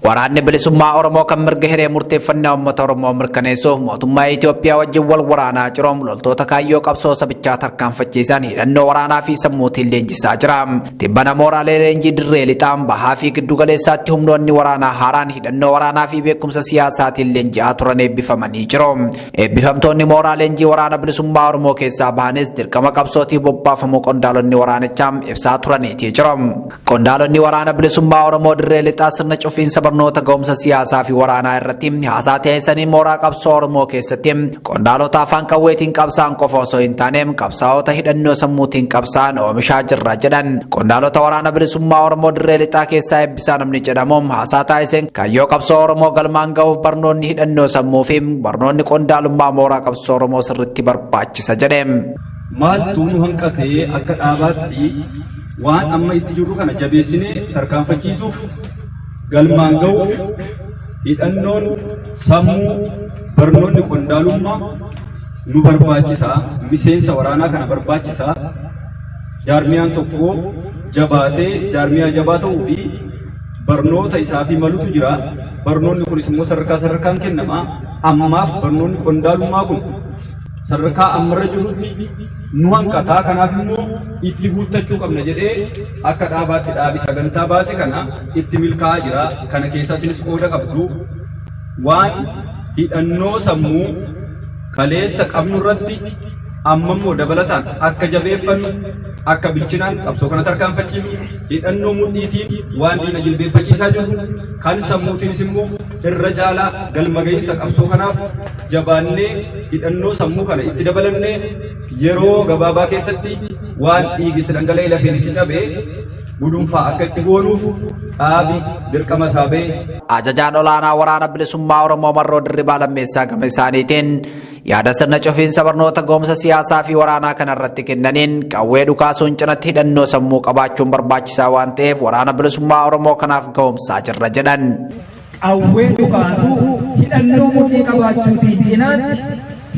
Waraanni Bilisummaa Oromoo kan mirga hiree murteeffannaa uummata Oromoo mirkaneessuuf mootummaa Itoophiyaa wajjin wal waraanaa jiru loltoota kaayyoo qabsoo sabichaa tarkaanfachiisan hidhannoo waraanaa fi sammuutiin leenjisaa jira. Tibbana mooraalee leenjii dirree lixaan bahaa fi giddu galeessaatti humnoonni waraanaa haaraan hidhannoo waraanaa fi beekumsa siyaasaatiin leenji'aa turan eebbifamanii jiru. Eebbifamtoonni mooraa leenjii waraana bilisummaa Oromoo keessaa bahanis dirqama qabsootiif bobbaafamuu qondaalonni waraanichaa ibsaa turaniitii jiru. Qondaalonni waraana bilisummaa Oromoo dirree lixaa sirna cufiinsa barnoota ga'umsa siyaasaa fi waraanaa irratti haasaa taasisanii mooraa qabsoo Oromoo keessatti qondaalota afaan qawweetiin qabsaan qofa osoo hin taane qabsaa'ota hidhannoo sammuutiin qabsaan oomishaa jirra jedhan. Qondaalota waraana bilisummaa Oromoo dirree lixaa keessaa eebbisaa namni jedhamu haasaa taasiseen kaayyoo qabsoo Oromoo galmaan ga'uuf barnoonni hidhannoo sammuu fi barnoonni qondaalummaa mooraa qabsoo Oromoo sirriitti barbaachisa jedhe. Maaltu nu hanqatee akka dhaabaatti waan amma itti jirru kana jabeessinee tarkaanfachiisuuf galmaan ga'uuf hidhannoon sammuu barnoonni qondaalummaa nu barbaachisa, miseensa waraanaa kana barbaachisa. Jaarmiyaan tokko jabaatee jaarmiyaa jabaa ta'uu fi barnoota isaa fi malutu jira. Barnoonni kunis immoo sadarkaa sadarkaan kennama. Ammaaf barnoonni qondaalummaa kun sadarkaa ammarra jirutti nu hanqataa, kanaaf immoo itti guuttachuu qabna jedhee akka dhaabaatti dhaabi sagantaa baase kana itti milkaa'aa jira. Kana keessaa isinis qooda qabdu. Waan hidhannoo sammuu kaleessa qabnu irratti amma immoo dabalataan akka jabeeffannu, akka bilchinaan qabsoo kana tarkaanfachiifnu, hidhannoo mudhiitiin waan diina jilbeeffachiisaa jirru kan sammuutiinis immoo irra caalaa galma ga'iinsa qabsoo kanaaf jabaannee hidhannoo sammuu kana itti dabalannee yeroo gabaabaa keessatti waan dhiigi itti dhangala'ee lafeen itti cabee gudunfaa akka itti goonuuf dhaabi dirqama isaa ba'e. Ajajaan olaanaa waraana bilisummaa Oromoo Marroo Dirribaa Lammeessaa gama isaaniitiin yaada sirna cufiinsa barnoota ga'umsa siyaasaa fi waraanaa kanarratti kennaniin qawwee dhukaasuun cinatti hidhannoo sammuu qabaachuun barbaachisaa waan ta'eef waraana bilisummaa Oromoo kanaaf ga'umsaa jirra jedhan. Qawwee dhukaasuu hidhannoo mudhii qabaachuutiin cinaatti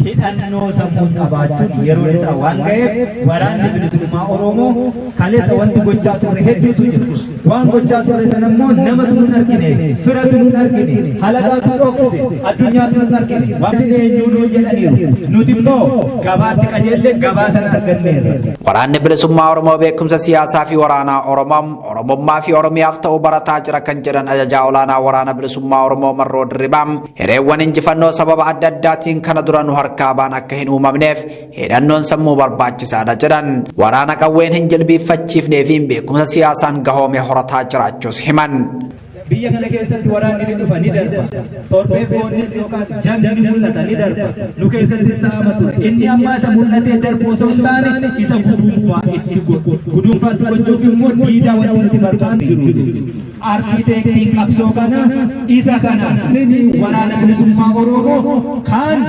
hidhannoo sammuus qabaachuun yeroon isaa waan ga'eef waraanni bilisummaa Oromoo kaleessa wanti gochaa turre hedduutu jira. Waan gochaa turre sana immoo namatu nun argine, firatu nun argine, halagaatu dhokse, addunyaatu nun argine. Waan isin eenyuu nuun jedhaniiru. Nuti immoo gabaatti qajeellee gabaa sana arganneerra. Waraanni bilisummaa Oromoo beekumsa siyaasaa fi waraanaa Oromoo Oromummaa fi Oromiyaaf ta'u barataa jira kan jedhan ajajaa olaanaa waraana bilisummaa Oromoo Marroo Dirribaa hireewwan injifannoo sababa adda addaatiin kana dura nu harkaa ba'an akka hin uumamneef hidhannoon sammuu barbaachisaadha jedhan. Waraana qawween hin jilbiiffachiifnee fi beekumsa siyaasaan gahoome horataa jiraachuus himan. Biyya kana keessatti waraanni ni dhufa ni darba. Torbee boonnis yookaan jamni ni mul'ata ni darba. Nu keessattis ta'ama ture. Inni ammaa isa mul'atee darbu osoo hin taane isa guduunfaa itti godhu. Guduunfaa itti gochuuf immoo diidaa wanti nuti barbaannu jiru. Arkiiteektiin qabsoo kana isa kana sini waraana bilisummaa Oromoo kan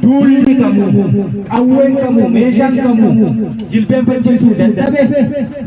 duulli kamuu, qawween kamuu, meeshaan kamuu jilbeenfachiisuu dadhabe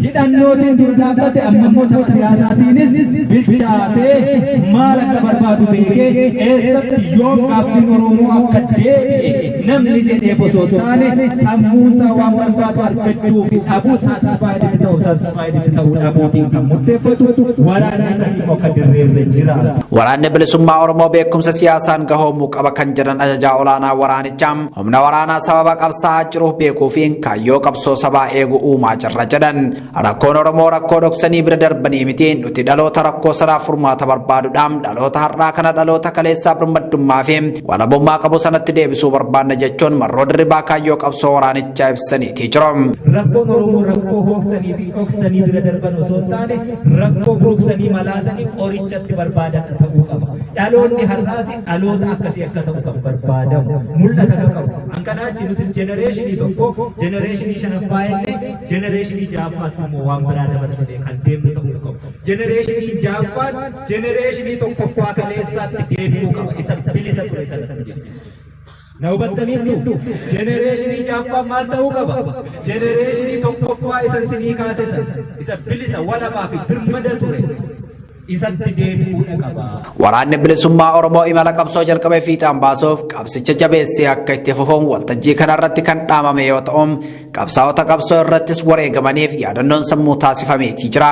hidhannootiin dura dhaabbate amma immoo tapha siyaasaatiinis bilchaatee maal akka barbaadu beekee eessatti yoom gaaffiin Oromoo akka deebi'e namni jedheef osoo hin taane sammuunsaa waan barbaadu argachuu fi dhabuu satisfied itti ta'u satisfied itti ta'uu dhabuutiin kan murteeffatu waraanni akkasii immoo akka dirreerra jiraatu. Waraanni bilisummaa Oromoo beekumsa siyaasaan gahoomuu qaba kan jedhan ajajaa olaanaa waraanichaa humna waraanaa sababa qabsaa'aa jiruuf beekuu fi kaayyoo qabsoo sabaa eegu uumaa jirra jedhan. Rakkoon Oromoo rakkoo dhoksanii bira darbanii miti, nuti dhaloota rakkoo sanaaf furmaata barbaaduudhaan dhaloota har'aa kana dhaloota kaleessaa birmaddummaa fi walabummaa qabu sanatti deebisuu barbaanna jechuun Marroo Dirribaa kaayyoo qabsoo waraanichaa ibsaniitii jiru. Rakkoon Oromoo rakkoo hooksanii fi dhoksanii bira darban osoo hin taane rakkoo buruqsanii malaasanii qorichatti barbaadan ta'uu qaba. Dhaloonni har'aas dhaloota akkasii akka ta'u kan barbaadamu mul'ata kan qabu. An kanaa achi nutis jenereeshinii tokko jenereeshinii shanaffaa illee jenereeshinii ja'affaatti immoo waan biraa dabarsine kan deemnu ta'uu qabu. Jenereeshinii ja'affaan jenereeshinii tokkoffaa kaleessaatti deebi'uu qaba. Isa bilisa ture sanatti jechuudha. Na hubattaniittu? Jenereeshinii ja'affaan maal ta'uu qaba? Jenereeshinii tokkoffaa isa isinii kaase sana, isa bilisa walabaa fi birmada ture isatti deebi'uudha qaba. Waraanni bilisummaa Oromoo imala qabsoo jalqabe fiixaan baasuuf qabsicha jabeessee akka itti fufuun waltajjii kanarratti kan dhaamame yoo ta'u, qabsaa'ota qabsoo irrattis wareegamaniif yaadannoon sammuu taasifameetii jira.